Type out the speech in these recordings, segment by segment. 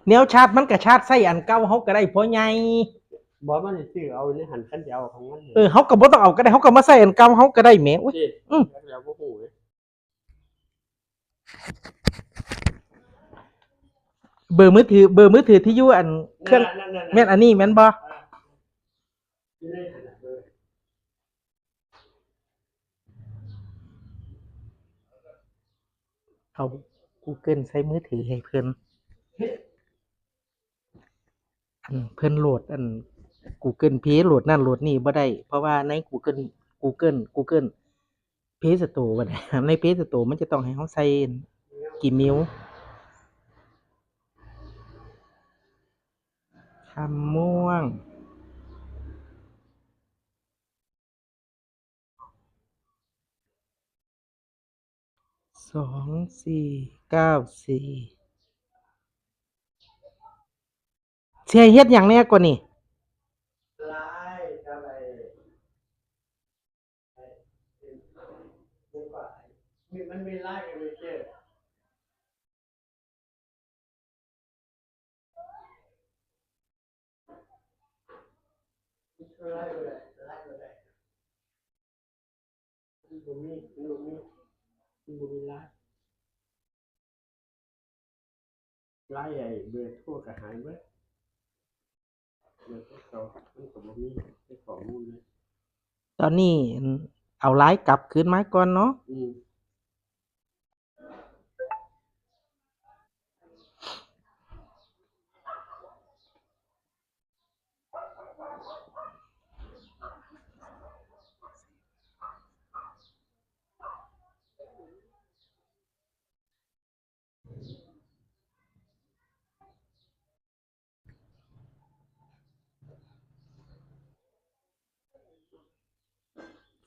ແນວຊາດມັນກະຊາດໃສ່ອັນເກົ່າເຮົາກະໄດ້ພໍ່ໃຫຍ່. ບໍ່ ມັນຊິຊື້ເອົາໃນຫັ້ນ ຄັນຊິເອົາຂອງມັນ. ເອີ ເຮົາກະບໍ່ຕ້ອງເອົາກະໄດ້ ເຮົາກະມາໃສ່ອັນເກົ່າເຮົາກະໄດ້ແໝ. ໂອ້ຍ ອືມ ຈັກແລ້ວບໍ່ຮູ້ເດ້. ເບີມືຖື ເບີມືຖືທີ່ຢູ່ອັນເຄື່ອງ ນັ້ນໆໆໆ ແມ່ນອັນນີ້ແມ່ນບໍ່? ອ່າ ຢູ່ໃນຫັ້ນນະ ເບີ ເອົາກູເກີນໃສ່ມືຖືໃຫ້ເພິ່ນ ອັນເພິ່ນໂຫຼດອັນກູເກີນເພ ໂຫຼດນັ້ນໂຫຼດນີ້ບໍ່ໄດ້ ເພາະວ່າໃນກູເກີນ ກູເກີນ ກູເກີນ ເພສະໂຕ ບັດນີ້ ໃນເພສະໂຕມັນຈະຕ້ອງໃຫ້ເຮົາໃສ່ Gmail ຄຳມ່ວງ ສອງສີ່ເກົ້າສີ່ ຊິໃຫ້ເຮັດຫຍັງແດ່ກວ່ານີ້? ມັນມີ Line ກັບ Messenger ມັນບໍ່ມີ ມັນບໍ່ມີ ມັນບໍ່ມີ Line Line ໄອ້ເບີໂທກະຫາຍເບິດ ເບີໂທເກົ່າມັນກະບໍ່ມີໃນຂໍ້ມູນເລີຍ. ຕອນນີ້ເອົາ Line ກັບຄືນມາກ່ອນເນາະ. ອືມ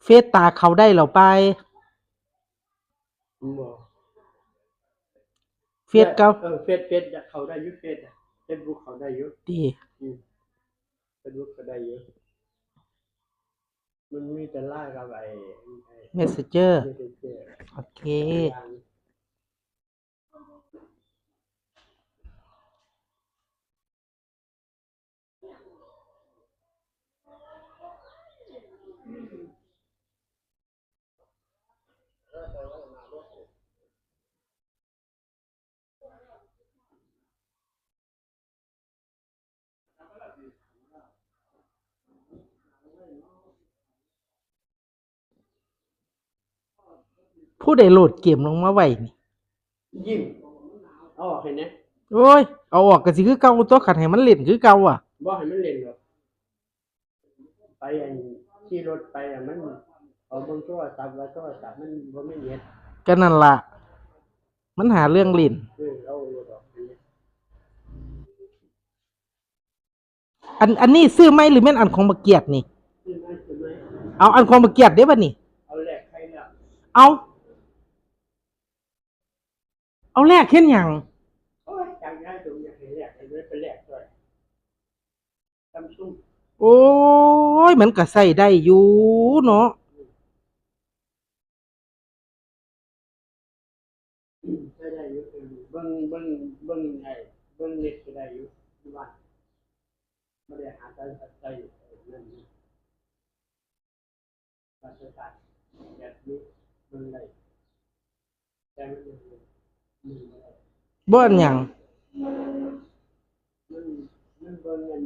ເຟສຕາເຂົ້າໄດ້ແລ້ວໄປ? ບໍ່ ເຟສເກົ່າ ເອີ ເຟສ ເຟສເຂົ້າໄດ້ຢູ່ ເຟສ ເຟສບຸກເຂົ້າໄດ້ຢູ່ ຕິ ອືມ ເຟສບຸກເຂົ້າໄດ້ຢູ່. ມັນມີແຕ່ Line ກັບໄອ້ Messenger Messenger ໂອເຄ. ຜູ້ໃດໂຫຼດເກມລົງມາໄວ້ນີ້? ຍິ້ມ ເອົາອອກໃຫ້ແດ່. ໂອ້ຍ ເອົາອອກກະຊິຄືເກົ່າຕົວະ ຄັນໃຫ້ມັນຫຼິ້ນຄືເກົ່າອະ. ບໍ່ໃຫ້ມັນຫຼິ້ນດອກ. ໄປອັນຂີ່ລົດໄປອະ ມັນເອົາເບິ່ງໂທລະສັບ ວ່າໂທລະສັບມັນບໍ່ມີເນັດ. ກະນັ້ນລະ ມັນຫາເລື່ອງຫຼິ້ນ. ເອີ ເອົາໂລດອອກ. ອັນ ອັນນີ້ຊື້ໃໝ່ ຫຼືແມ່ນອັນຂອງບັກກຽດນີ້? ຊື້ໃໝ່ ຊື້ໃໝ່. ເອົາ ອັນຂອງບັກກຽດເດ້ບັດນີ້? ເອົາແລກໃຜແລ້ວ? ເອົາ ເອົາແລກເຮັດຫຍັງ? ໂອ້ຍ ຈັກຍາຍສົມຢາກໃຫ້ແລກ ໃຫ້ໄປແລກຊ່ອຍ Samsung. ໂອ້ຍ ມັນກະໃຊ້ໄດ້ຢູ່ເນາະ. ໃຊ້ໄດ້ຢູ່ ເບິ່ງ ເບິ່ງ ເບິ່ງໄອ້ ເບິ່ງເນັດກະໄດ້ຢູ່ ຢູ່ບ້ານ ບໍ່ໄດ້ຫາໃຊ້ ໃຊ້ ໃຊ້ນັ້ນ ປາສະຈາກແບບນີ້ ເບິ່ງໄດ້ ແຕ່ມັນ ເບິ່ງບໍ່ໄດ້. ບໍ່ອັນຫຍັງ? ມັນ ມັນເບິ່ງອັນ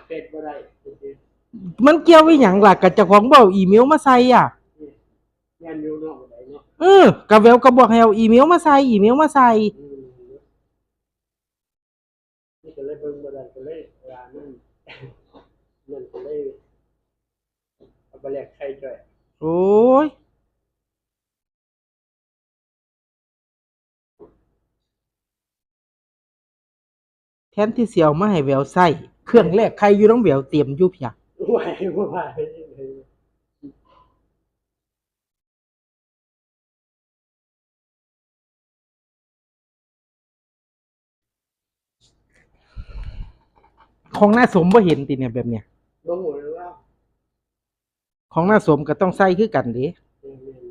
ເຟສບໍ່ໄດ້ຊື່ໆ. ມັນກ່ຽວອີ່ຫຍັງລະ? ກະເຈົ້າຂອງບໍ່ເອົາອີເມວມາໃສ່ອະ. ແມ່ນຢູ່ເນາະ ບໍ່ໄດ້ເນາະ. ເອີ ກະແວວກະບອກໃຫ້ເອົາອີເມວມາໃສ່ ອີເມວມາໃສ່. ອືມ ນີ້ກະເລີຍເບິ່ງບໍ່ໄດ້ ກະເລີຍວ່ານັ້ນ ນັ້ນກະເລີຍເອົາໄປແລກໄຂ່ຈ້ອຍ. ໂອ້ຍ ແທນທີ່ຊິເອົາມາໃຫ້ແວວໃຊ້ ເຄື່ອງແລກໄຂ່ຢູ່ນຳແວວເຕັມຢູ່ພຽງ. ໂອ້ຍ ບໍ່ວ່າ. ຂອງນ້າສົມບໍ່ເຫັນຕິເນຍ ແບບເນຍ? ບໍ່ຮູ້ເລີຍວ່າ ຂອງນ້າສົມກະຕ້ອງໃຊ້ຄືກັນເດ້. ແມ່ນ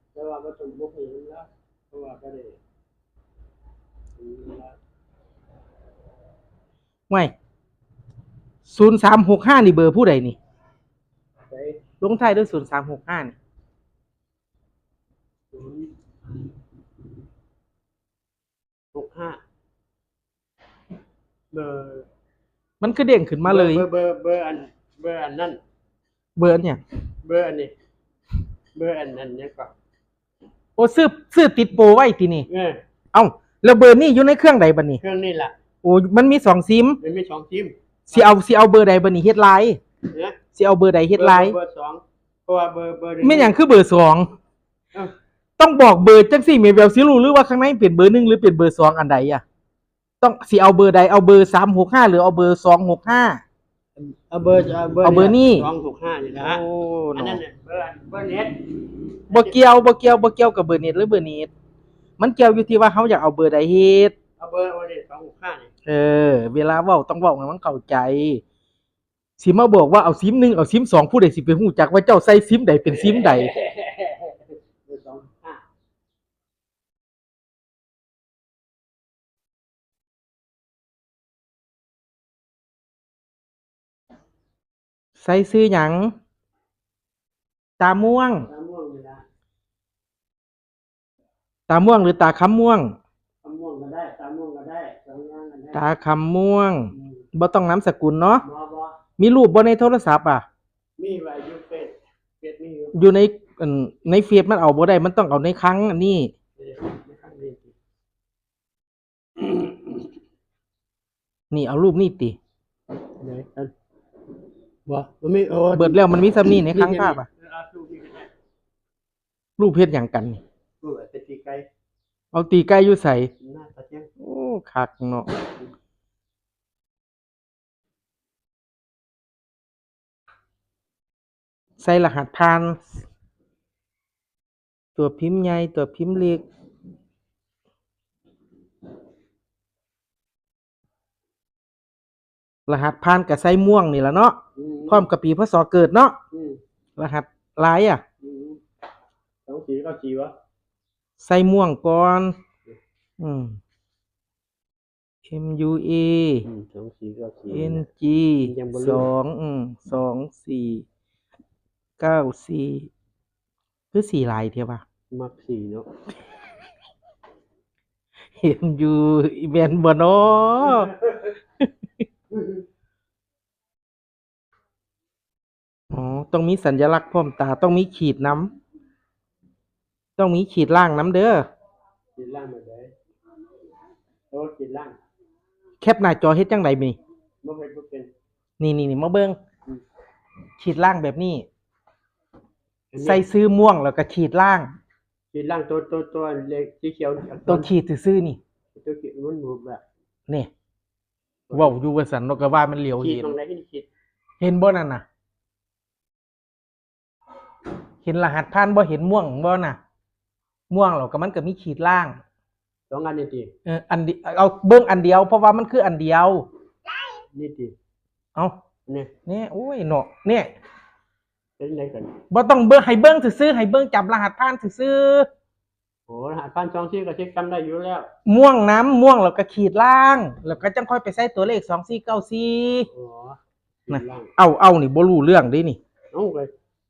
ໆ ແຕ່ວ່າບໍ່ຕ້ອງ ບໍ່ຮູ້ນຳລາວ ເພາະວ່າກະໄດ້ ເຫັນນຳລາວ. ຫ້ວຍ ສູນສາມຫົກຫ້າ ນີ້ເບີຜູ້ໃດນີ້? ໃສ? ລົງທ້າຍດ້ວຍ ສູນສາມຫົກຫ້າ ນີ້. ຫົກຫ້າ ເບີ ມັນຄືເດ້ງຂຶ້ນມາເລີຍ. ເບີ ເບີ ເບີອັນ ເບີອັນນັ້ນ. ເບີອັນຫຍັງ? ເບີອັນນີ້ ເບີອັນ ອັນຫຍັງກໍ ໂອ້ ຊື້ ຊື້ຕິດໂປໄວ້ຕິນີ້? ເອີ ເອົ້າ ແລ້ວເບີນີ້ຢູ່ໃນເຄື່ອງໃດບັດນີ້? ເຄື່ອງນີ້ລະ. ໂອ້ ມັນມີສອງຊິມ? ມັນມີສອງຊິມ. ຊິເອົາ ຊິເອົາເບີໃດບັດນີ້ເຮັດລາຍ? ຮະ? ຊິເອົາເບີໃດເຮັດລາຍ? ເບີ ເບີສອງ ເພາະວ່າເບີ ເບີໜຶ່ງ ແມ່ນຫຍັງຄືເບີສອງ? ເອົ້າ ຕ້ອງບອກເບີຈັ່ງຊີ້ແມ່ນແວວຊິຮູ້ ຫຼືວ່າຂ້າງໃນເປັນເບີໜຶ່ງ ຫຼືເປັນເບີສອງ ອັນໃດອະ? ຕ້ອງ ຊິເອົາເບີໃດ? ເອົາເບີສາມຫົກຫ້າ ຫຼືເອົາເບີສອງຫົກຫ້າ? ເອົາເບີ ເອົາເບີ ເອົາເບີນີ້ ສອງຫົກຫ້າ ນີ້ລະ. ໂອ້ ອັນນັ້ນ ເນາະ ເບີ ເບີເນັດ. ບໍ່ກ່ຽວ ບໍ່ກ່ຽວ ບໍ່ກ່ຽວກັບເບີເນັດ ຫຼືເບີເນັດ. ມັນກ່ຽວຢູ່ທີ່ວ່າເຮົາຢາກເອົາເບີໃດເຮັດ. ເອົາເບີ ເອົາເບີສອງຫົກຫ້ານີ້. ເອີ ເວລາເວົ້າຕ້ອງເວົ້າໃຫ້ມັນເຂົ້າໃຈ. ຊິມາບອກວ່າເອົາຊິມໜຶ່ງ ເອົາຊິມສອງ ຜູ້ໃດຊິໄປຮູ້ຈັກວ່າເຈົ້າໃສ່ຊິມໃດເປັນຊິມໃດ? ເບີສອງຫ້າ ໃສ່ຊື່ຫຍັງ? ຕາມ່ວງ ຕາມ່ວງນີ້ລະ. ຕາມ່ວງ ຫຼື ຕາຄຳມ່ວງ? ຄຳມ່ວງກໍໄດ້ ຕາມ່ວງກໍໄດ້ ສອງຢ່າງກໍໄດ້. ຕາຄຳມ່ວງ. ອືມ ບໍ່ຕ້ອງນາມສະກຸນເນາະ? ບໍ່ ບໍ່. ມີຮູບບໍ່ໃນໂທລະສັບອະ? ມີວ່າຢູ່ເຟສ ເຟສມີຢູ່. ຢູ່ໃນ ອັນ ໃນເຟສມັນເອົາບໍ່ໄດ້ ມັນຕ້ອງເອົາໃນຄັງອັນນີ້. ເອີ ໃນຄັງນີ້. ນີ້ເອົາຮູບນີ້ຕິ? ໄດ້ ອັນ ບໍ່ ບໍ່ມີ. ໂອ້ ເບິດແລ້ວ ມັນມີສ່ຳນີ້ໃນຄັງພາບອະ. ເອີ ເອົາຮູບນີ້ກໍໄດ້. ຮູບເຮັດຫຍັງກັນນີ້? ເອົາໄປຕີໄກ່. ເອົາຕີໄກ່ຢູ່ໃສ? ນາຕາຈຽງ. ໂອ້ ຄັກເນາະ. ໃສ່ລະຫັດຜ່ານ ຕົວພິມໃຫຍ່ ຕົວພິມເລັກ. ລະຫັດຜ່ານກໍໃສ່ມ່ວງນີ້ລະເນາະ. ອືມ ພ້ອມກັບປີ ພ.ສ. ເກີດເນາະ. ອືມ ລະຫັດລາຍອະ. ອືມ ສອງສີ່ເກົ້າສີ່ຫວາ? ໃສ່ມ່ວງກ່ອນ. ອືມ ເອັມຢູເອ ອືມ ສອງສີ່ເກົ້າສີ່ ເອັນຈີ ມັນຍັງບໍ່ລືມ ສອງ ອືມ ສອງສີ່ເກົ້າສີ່ ຄືສີ່ຫຼາຍແທ້ວະ? ມັກສີ່ເນາະ. ເອັມຢູ ແມ່ນບໍ່ເນາະ? ອໍ ຕ້ອງມີສັນຍະລັກພ້ອມຕາ ຕ້ອງມີຂີດນຳ ຕ້ອງມີຂີດລ່າງນຳເດີ. ຂີດລ່າງແບບໃດ? ໂອ້ ຂີດລ່າງ ແຄບໜ້າຈໍເຮັດຈັ່ງໃດນີ້? ບໍ່ເຮັດບໍ່ເປັນ. ນີ້ໆໆ ມາເບິ່ງ. ອືມ ຂີດລ່າງແບບນີ້ ອັນນີ້ ໃສ່ຊື່ມ່ວງແລ້ວກໍຂີດລ່າງ. ຂີດລ່າງໂຕ ໂຕ ໂຕເລກສີຂຽວ ໂຕຂີດຊື່ໆນີ້ ໂຕຂີດມັນບໍ່ແບບນີ້. ເວົ້າຢູ່ວ່າຊັ້ນເນາະ ກໍວ່າມັນຫຼຽວເຫັນ. ຂີດໝ່ອງໃດ? ຂີດ ເຫັນບໍ່ນັ້ນນະ? ເຫັນລະຫັດຜ່ານບໍ່? ເຫັນມ່ວງບໍ່ນະ? ມ່ວງແລ້ວກໍມັນກໍມີຂີດລ່າງ ສອງອັນນີ້ຕິ? ເອີ ອັນດຽວ ເອົາເບິ່ງອັນດຽວ ເພາະວ່າມັນຄືອັນດຽວ. ນີ້ຕິ? ເອົ້າ ນີ້ ນີ້ ໂອ້ຍເນາະ ນີ້ ເປັນໃດກັນ? ບໍ່ຕ້ອງເບິ່ງ ໃຫ້ເບິ່ງຊື່ໆ ໃຫ້ເບິ່ງຈັບລະຫັດຜ່ານຊື່ໆ. ໂອ້ ລະຫັດຜ່ານສອງສີ່ເກົ້າສີ່ຈຳໄດ້ຢູ່ແລ້ວ. ມ່ວງນຳ ມ່ວງແລ້ວກໍຂີດລ່າງ ແລ້ວກໍຈັ່ງຄ່ອຍໄປໃສ່ຕົວເລກສອງສີ່ເກົ້າສີ່. ອໍ ຂີດລ່າງ ເອົ້າໆ ນີ້ບໍ່ຮູ້ເລື່ອງເດ້ນີ້. ເອົ້າ ກໍ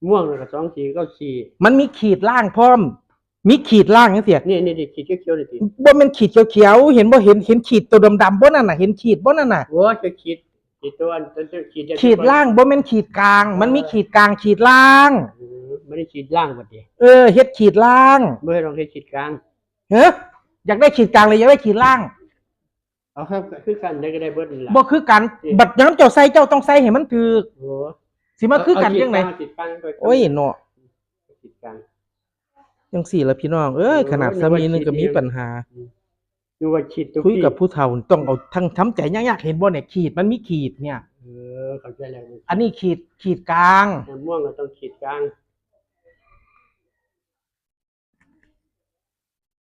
ມ່ວງແລ້ວກໍສອງສີ່ເກົ້າສີ່ ມັນມີຂີດລ່າງພ້ອມ ມີຂີດລ່າງຈັ່ງຊີ້. ນີ້ໆໆ ຂີດຂຽວໆນີ້ຕິ? ບໍ່ແມ່ນຂີດຂຽວໆ ເຫັນບໍ່? ເຫັນ ເຫັນຂີດໂຕດຳໆບໍ່ນັ້ນນະ? ເຫັນຂີດບໍ່ນັ້ນນະ? ໂອ້ຍ ຂີດ ຂີດຕົວ ຂີດ ຂີດລ່າງ ບໍ່ແມ່ນຂີດກາງ ມັນມີຂີດກາງຂີດລ່າງ. ເອີ ມັນໄດ້ຂີດລ່າງບັດນີ້. ເອີ ເຮັດຂີດລ່າງ ບໍ່ເຮັດ ຕ້ອງເຮັດຂີດກາງ. ເອີ ຢາກໄດ້ຂີດກາງ ຫຼື ຢາກໄດ້ຂີດລ່າງ? ເອົາ ຄືກັນ ໃດກໍໄດ້ເບິດນີ້ລະ. ບໍ່ຄືກັນ ບັດຍາມເຈົ້າໃສ່ ເຈົ້າຕ້ອງໃສ່ໃຫ້ມັນຖືກ. ໂອ້ ຊິມາຄືກັນຈັ່ງໃດ? ໂອ້ຍເນາະ ຂີດກາງ ຈັ່ງຊີ້ລະພີ່ນ້ອງເອີຍ. ຂະໜາດສ່ຳນີ້ໜຶ່ງກໍມີບັນຫາ. ຄືວ່າຂີດ ຄຸຍກັບຜູ້ເຖົ້າຕ້ອງເອົາທັງທຳໃຈຍາກໆ ເຫັນບໍ່ນີ້? ຂີດ ມັນມີຂີດນີ້. ເອີ ເຂົ້າໃຈແລ້ວ. ອັນນີ້ຂີດ ຂີດກາງ ແຕ່ມ່ວງກໍຕ້ອງຂີດກາງ.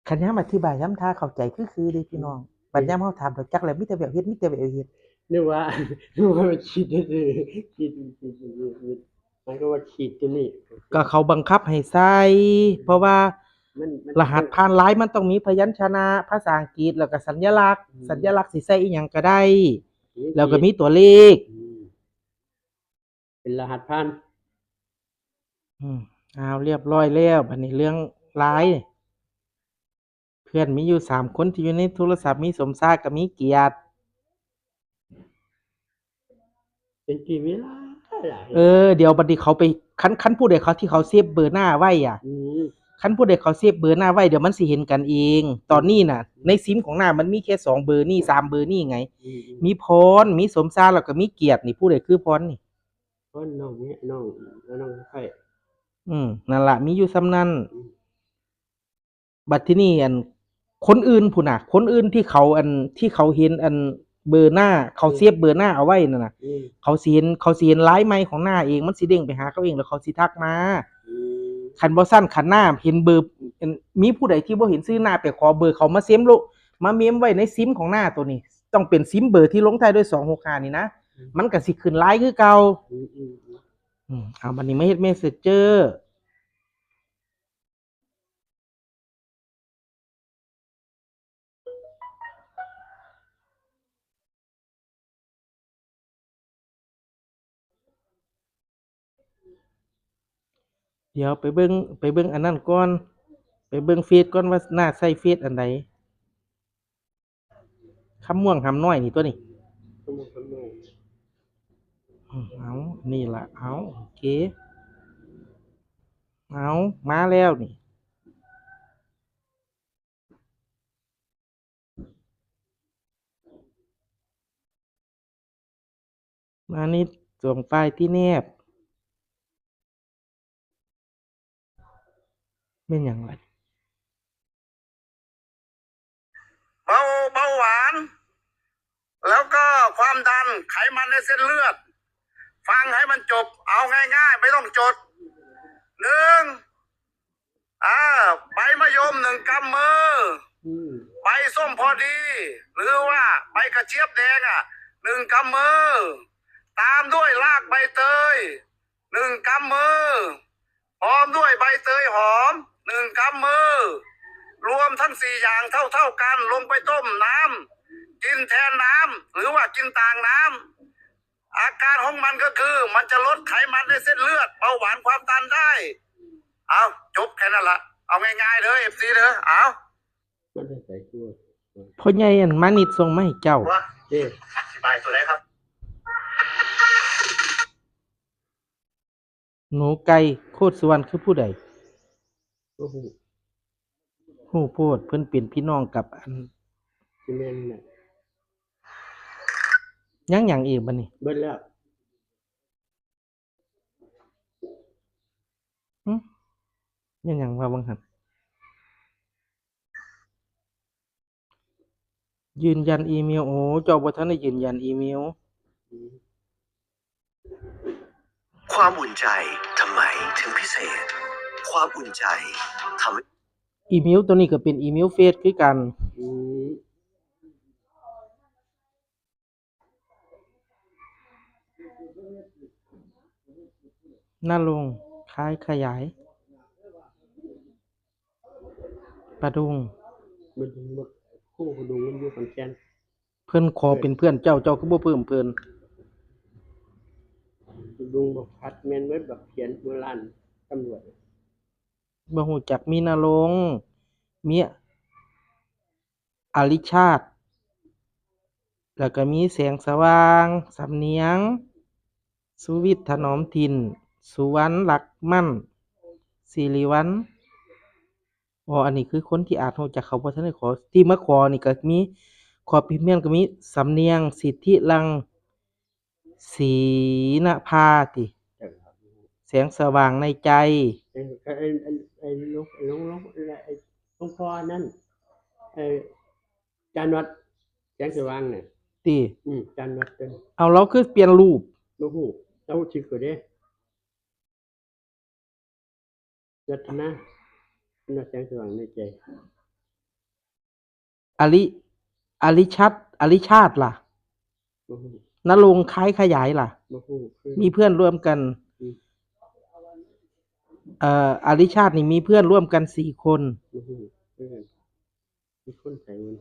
ຄັນຍາມອະທິບາຍ ຍາມຖ້າເຂົ້າໃຈຄືໆເດ້ພີ່ນ້ອງ. ບັດຍາມເຮົາຖາມ ດອກຈັກແລ້ວ ມີແຕ່ແວວເຮັດ ມີແຕ່ແວວເຮັດ. ນຶກວ່າ ນຶກວ່າມັນຂີດຊື່ໆ ຂີດ ຜິດ ຜິດ ຜິດ ໝາຍຄວາມວ່າຂີດຕົວນີ້ ກໍເຂົາບັງຄັບໃຫ້ໃສ່ ເພາະວ່າ ມັນ ມັນ ລະຫັດຜ່ານລາຍມັນຕ້ອງມີພະຍັນຊະນະພາສາອັງກິດ ແລ້ວກໍສັນຍະລັກ. ອືມ ສັນຍະລັກຊິໃສ່ອີ່ຫຍັງກໍໄດ້. ມີ ແລ້ວກໍມີຕົວເລກ ອືມ ເປັນລະຫັດຜ່ານ ອືມ ອ້າວ ລຽບຮ້ອຍແລ້ວ ບັດນີ້ເລື່ອງລາຍ ເພື່ອນມີຢູ່ສາມຄົນທີ່ຢູ່ໃນໂທລະສັບ ມີສົມຊາຍ ກໍມີກຽດ ເປັນທີ່ມີຫຼາຍໆ ເອີ ດຽວບັດນີ້ເຂົາໄປ ຄັນ ຄັນຜູ້ໃດເຂົາ ທີ່ເຂົາເຊບເບີໜ້າໄວ້ອະ ອືມ ຄັນຜູ້ໃດເຂົາເຊບເບີໜ້າໄວ້ ດຽວມັນຊິເຫັນກັນເອງ ອືມ ຕອນນີ້ນະ ໃນຊິມຂອງໜ້າມັນມີແຄ່ສອງເບີນີ້ ສາມເບີນີ້ໄງ ອືມ ອືມ ມີພອນ ມີສົມຊາຍ ແລ້ວກໍມີກຽດນີ້ ຜູ້ໃດຄືພອນນີ້? ພອນນ້ອງເມຍ ນ້ອງ ນ້ອງໄຂ່ ອືມ ນັ້ນລະ ມີຢູ່ສ່ຳນັ້ນ ອືມ ບັດທີນີ້ ອັນ ຄົນອື່ນພຸ້ນນະ ຄົນອື່ນທີ່ເຂົາ ອັນ ທີ່ເຂົາເຫັນ ອັນ ເບີໜ້າ ເຂົາ ອືມ ເຊບເບີໜ້າເອົາໄວ້ນັ້ນນະ ອືມ ເຂົາຊິເຫັນ ເຂົາຊິເຫັນລາຍໃໝ່ຂອງໜ້າເອງ ມັນຊິເດ້ງໄປຫາເຂົາເອງ ແລ້ວເຂົາຊິທັກມາ ອືມ ຄັນບໍ່ຊັ້ນ ຄັນໜ້າເຫັນເບີ ອັນ ມີຜູ້ໃດທີ່ບໍ່ເຫັນຊື່ໜ້າ ໄປຂໍເບີເຂົາມາເຊມໂລະ ມາເມມໄວ້ໃນຊິມຂອງໜ້າໂຕນີ້ ຕ້ອງເປັນຊິມເບີທີ່ລົງທ້າຍດ້ວຍສອງຫົກຫ້ານີ້ນະ ອືມ ມັນກໍຊິຂຶ້ນລາຍຄືເກົ່າ ອືມ ອືມ ອືມ ອືມ ເອົາ ບັດນີ້ມາເຮັດເມສເຊັນເຈີ ດຽວໄປເບິ່ງ ໄປເບິ່ງອັນນັ້ນກ່ອນ ໄປເບິ່ງເຟສກ່ອນວ່າໜ້າໃຊ້ເຟສອັນໃດ. ຄຳມ່ວງຫຳນ້ອຍນີ້ຕົວນີ້ ຄຳມ່ວງຫຳນ້ອຍ ອືມ ເອົາ ນີ້ລະ ເອົາ ໂອເຄ ເອົາ ມາແລ້ວນີ້ ມານີ້ ສອງໄຟລ໌ທີ່ແນບ ແມ່ນຫຍັງລະ? ເບົາ ເບົາຫວານ ແລ້ວກໍຄວາມດັນ ໄຂມັນໃນເສັ້ນເລືອດ. ຟັງໃຫ້ມັນຈົບ ເອົາງ່າຍໆ ບໍ່ຕ້ອງຈົດ. ໜຶ່ງ ອາ ໃບມະຍົມ ໜຶ່ງກຳມື, ອືມ ໃບສົ້ມພໍດີ ຫຼືວ່າໃບກະຈຽບແດງ ອາ ໜຶ່ງກຳມື, ຕາມດ້ວຍຮາກໃບເຕີຍ ໜຶ່ງກຳມື, ພ້ອມດ້ວຍໃບເຕີຍຫອມ ໜຶ່ງກຳມື, ລວມທັງສີ່ຢ່າງເທົ່າໆກັນ ລົງໄປຕົ້ມນ້ຳ ກິນແທນນ້ຳ ຫຼືວ່າກິນຕ່າງນ້ຳ. ອາການຂອງມັນກໍຄື ມັນຈະລົດໄຂມັນໃນເສັ້ນເລືອດ ເບົາຫວານ ຄວາມດັນໄດ້. ເອົາ ຈົບແຄ່ນັ້ນລະ ເອົາງ່າຍໆເດີ ເອັຟຊີເດີ ເອົາ. ມັນໄດ້ໃສຕົວ ພໍ່ໃຫຍ່ອັນມານິດສົ່ງມາໃຫ້ເຈົ້າ ວ່າ ເດ້ ອະທິບາຍຕົວໃດຄັບ? ໜູໄກ່ໂຄດສຸວັນຄືຜູ້ໃດ? ບໍ່ຮູ້ ຮູ້ໂພດ ເພິ່ນເປັນພີ່ນ້ອງກັບອັນ ຊິແມ່ນແຫຼະ. ຍັງຫຍັງອີກບັດນີ້? ເບິດແລ້ວ. ຫຶ? ແມ່ນຫຍັງວະວ່າງຫັ້ນ? ຢືນຢັນອີເມວ. ໂອ້ ເຈົ້າບໍ່ທັນໄດ້ຢືນຢັນອີເມວ. ຄວາມອຸ່ນໃຈທຳໄມເຖິງພິເສດ? ຄວາມອຸ່ນໃຈທຳ ອີເມວໂຕນີ້ກໍເປັນອີເມວເຟສຄືກັນ. ອືມ. ນະລົງ ຄ້າຍຂະຫຍາຍ ປະດຸງ ປະດຸງ ໂຄກປະດຸງ ມັນຢູ່ຂອນແກ່ນ. ເພິ່ນຂໍເປັນເພື່ອນເຈົ້າ ເຈົ້າຄືບໍ່ເພີ່ມເພິ່ນ? ປະດຸງ ບັກພັດ ແມ່ນເໝິດ ບັກຂຽນໂບລານ ຕຳຫຼວດ. ບໍ່ຮູ້ຈັກ. ມີນະລົງ ມີອາລິຊາດ ແລ້ວກໍມີແສງສະຫວ່າງ ສຳນຽງ ສຸວິດ ຖະໜອມຖິ່ນ ສຸວັນ ລັກໝັ້ນ ສິລິວັນ. ອໍ ອັນນີ້ຄືຄົນທີ່ອາດຮູ້ຈັກ ເຂົາບໍ່ທັນໄດ້ຂໍ. ທີ່ມາຂໍນີ້ກໍມີ ຂໍພຣີມຽມກໍມີ ສຳນຽງ ສິດທິລັງ ສີນະພາຕິ ແສງສະຫວ່າງໃນໃຈ. ເອີ ເອີ ເອີ ຫຼວງ ຫຼວງ ຫຼວງ ເອີ ຫຼວງພໍ່ນັ້ນ ເອີ ຈານວັດ ແສງສະຫວ່າງນະ ຕິ? ອືມ ຈານວັດເພິ່ນ. ເອົາ ລາວຄືປ່ຽນຮູບ? ບໍ່ຮູ້ ລາວຊື່ກໍເດ້. ລັດທະນາ ເພິ່ນວ່າແສງສະຫວ່າງໃນໃຈ. ອາລິ ອາລິຊາດ ອາລິຊາດລະ? ບໍ່ຮູ້. ນະລົງ ຄ້າຍຂະຫຍາຍລະ? ບໍ່ຮູ້. ມີເພື່ອນຮ່ວມກັນ ອືມ ເອີ ອາລິຊາດນີ້ມີເພື່ອນຮ່ວມກັນສີ່ຄົນ. ບໍ່ຮູ້ ເອີ ມີຄົນໃສມັນ?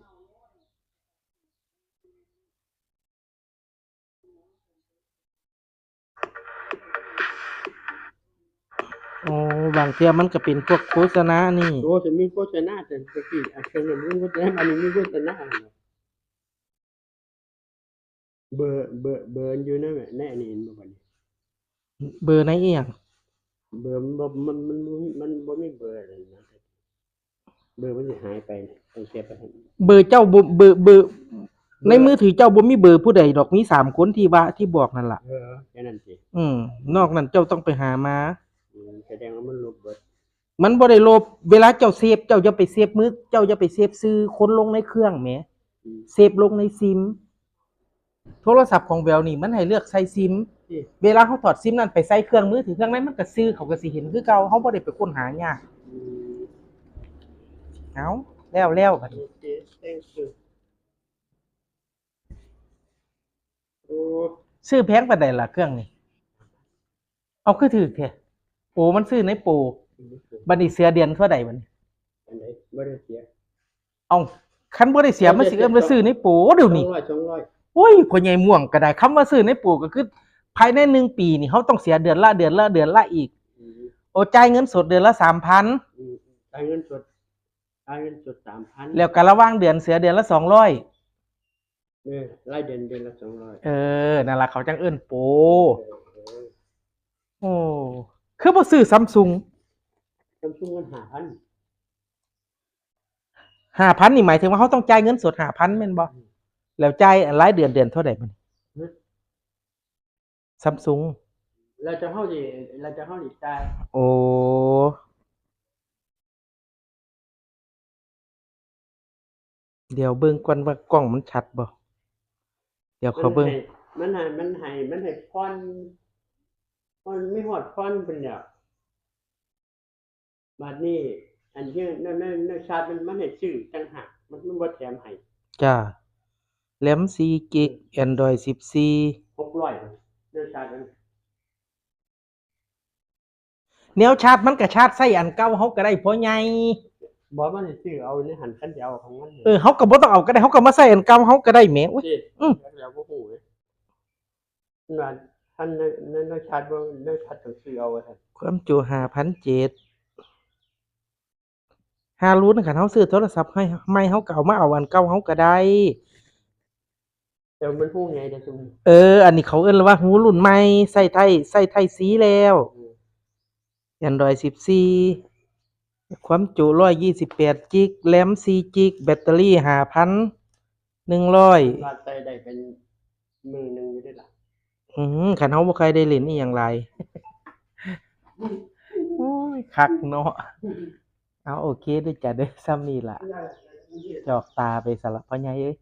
ໂອ້ ບາງເທື່ອມັນກໍເປັນພວກໂຄສະນານີ້. ໂອ້ ຈະມີໂຄສະນາ ແຕ່ຕະກີ້ ອັນເຄື່ອງນັ້ນມີໂຄສະນາ ອັນນີ້ມີໂຄສະນາ. ເບີ ເບີ ເບີຢູ່ໃນ ໃນອັນນີ້ເຫັນບໍ່ບັດນີ້? ເບີໃນອີ່ຫຍັງ? ເບີມັນບໍ່ ມັນ ມັນບໍ່ມີ ມັນບໍ່ມີເບີນັ້ນນະ. ເບີມັນຊິຫາຍໄປຕັ້ງແຕ່ປະທານ ເບີເຈົ້າບໍ່ ເບີ ເບີ ເບີ ໃນມືຖືເຈົ້າບໍ່ມີເບີຜູ້ໃດດອກ ມີສາມຄົນທີ່ວ່າ ທີ່ບອກນັ້ນລະ. ເອີ ແຄ່ນັ້ນຕິ. ອືມ ນອກນັ້ນເຈົ້າຕ້ອງໄປຫາມາ. ອືມ ສະແດງວ່າມັນລົບເບີ. ມັນບໍ່ໄດ້ລົບ. ເວລາເຈົ້າເຊບ ເຈົ້າຢ່າໄປເຊບມື ເຈົ້າຢ່າໄປເຊບຊື່ຄົນລົງໃນເຄື່ອງແໝ. ອືມ ເຊບລົງໃນຊິມ. ໂທລະສັບຂອງແວວນີ້ມັນໃຫ້ເລືອກໃສ່ຊິມ. ເອີ ເວລາເຮົາຖອດຊິມນັ້ນໄປໃສ່ເຄື່ອງມືຖືເຄື່ອງໃນ ມັນກໍຊື່ ເຂົາກໍຊິເຫັນຄືເກົ່າ. ເຮົາບໍ່ໄດ້ໄປຄົ້ນຫາຍາກ. ອືມ ເອົາ ແລ້ວ ແລ້ວບັດນີ້. ໂອເຄ thank you. ໂອ້ ຊື້ແພງປານໃດລະເຄື່ອງນີ້? ເອົາ ຄືຖືກແທ້. ໂອ້ ມັນຊື້ໃນໂປ. ບັດນີ້ເສຍເດືອນເທົ່າໃດບັດນີ້? ອັນໃດ? ບໍ່ໄດ້ເສຍ. ເອົ້າ ຄັນບໍ່ໄດ້ເສຍ ມັນຊິເອີ້ນວ່າຊື້ໃນໂປດຽວນີ້. ສອງຮ້ອຍ ສອງຮ້ອຍ. ໂອ້ຍ ພໍ່ໃຫຍ່ມ່ວງກໍໄດ້. ຄຳວ່າຊື້ໃນໂປກໍຄືພາຍໃນໜຶ່ງປີນີ້ ເຮົາຕ້ອງເສຍເດືອນລະ ເດືອນລະ ເດືອນລະອີກ. ອືມ ໂອ້ ຈ່າຍເງິນສົດເດືອນລະສາມພັນ. ອືມ ຈ່າຍເງິນສົດ ຈ່າຍເງິນສົດສາມພັນ ແລ້ວກໍລະຫວ່າງເດືອນເສຍເດືອນລະສອງຮ້ອຍ. ເອີ ລາຍເດືອນ ເດືອນລະສອງຮ້ອຍ. ເອີ ນັ້ນລະ ເຂົາຈັ່ງເອີ້ນໂປ. ເອີ ເອີ ໂອ້ ຄືບໍ່ຊື້ຊຳຊຸງ? ຊຳຊຸງມັນຫ້າພັນ. ຫ້າພັນນີ້ໝາຍເຖິງວ່າເຮົາຕ້ອງຈ່າຍເງິນສົດຫ້າພັນແມ່ນບໍ່? ອືມ ແລ້ວຈ່າຍລາຍເດືອນ ເດືອນເທົ່າໃດບັດນີ້? ຮະ? ຊຳຊຸງ. ແລ້ວແຕ່ເຮົາຊິ ແລ້ວແຕ່ເຮົາຊິຈ່າຍ. ໂອ້ ດຽວເບິ່ງກ່ອນວ່າກ້ອງມັນຊັດບໍ່. ດຽວຂໍເບິ່ງ. ມັນໃຫ້ ມັນໃຫ້ ມັນໃຫ້ຜ່ອນ ມັນມີຮອດຜ່ອນພຸ້ນແຫຼ້ວ. ບາດນີ້ອັນເຮັດ ແນວ ແນວ ແນວຊາດມັນ ມັນໃຫ້ຊື້ຕ່າງຫາກ ມັນ ມັນບໍ່ແຖມໃຫ້. ຈ້າ ແຣມສີ່ກິກ ແອນດຣອຍສິບສີ່ ຫົກຮ້ອຍ ແນວຊາດມັນ. ແນວຊາດມັນກໍຊາດໃສ່ອັນເກົ່າເຮົາກໍໄດ້ພໍ່ໃຫຍ່. ບໍ່ ມັນໃຫ້ຊື້ເອົາໃນຫັ້ນ ຄັນຊິເອົາຂອງມັນ. ເອີ ເຮົາກໍບໍ່ຕ້ອງເອົາກໍໄດ້ ເຮົາກໍມາໃສ່ອັນເກົ່າເຮົາກໍໄດ້ແໝ. ໂອ້ຍ ອືມ ແລ້ວບໍ່ຮູ້ເດ້. ນັ້ນ ອັນ ໃນ ໃນ ໃນແຊັດເບິ່ງ ໃນແຊັດກໍຊື້ເອົາວ່າຊັ້ນ. ຄວາມຈຸຫ້າພັນເຈັດ ຫາລຸ້ນ ຄັນເຮົາຊື້ໂທລະສັບໃໝ່ ເຮົາກໍເອົາມາເອົາອັນເກົ່າເຮົາກໍໄດ້. ແຕ່ມັນຮູ້ໃຫຍ່ເດ້ຊຸມ. ເອີ ອັນນີ້ເຂົາເອີ້ນວ່າຮູ້ລຸ້ນໃໝ່ ໃຊ້ໄທ ໃຊ້ໄທຊີແລ້ວ. ອືມ ແອນດຣອຍສິບສີ່ ຄວາມຈຸຮ້ອຍຊາວແປດຈິກ ແຣມສີ່ຈິກ ແບັດເຕີຣີຫ້າພັນໜຶ່ງຮ້ອຍ. ວ່າໃຊ້ໄດ້ເປັນມື້ໜຶ່ງຢູ່ເດ້ລະ. ອືມ ຄັນເຮົາບໍ່ຄ່ອຍໄດ້ຫຼິ້ນອີ່ຫຍັງຫຼາຍ. ໂອ້ຍ ຄັກເນາະ. ເອົາ ໂອເຄເດີຈ້າເດີ ຊ່ຳນີ້ລະ ຈອກຕາໄປຊະລະ ພໍ່ໃຫຍ່ເອີຍ.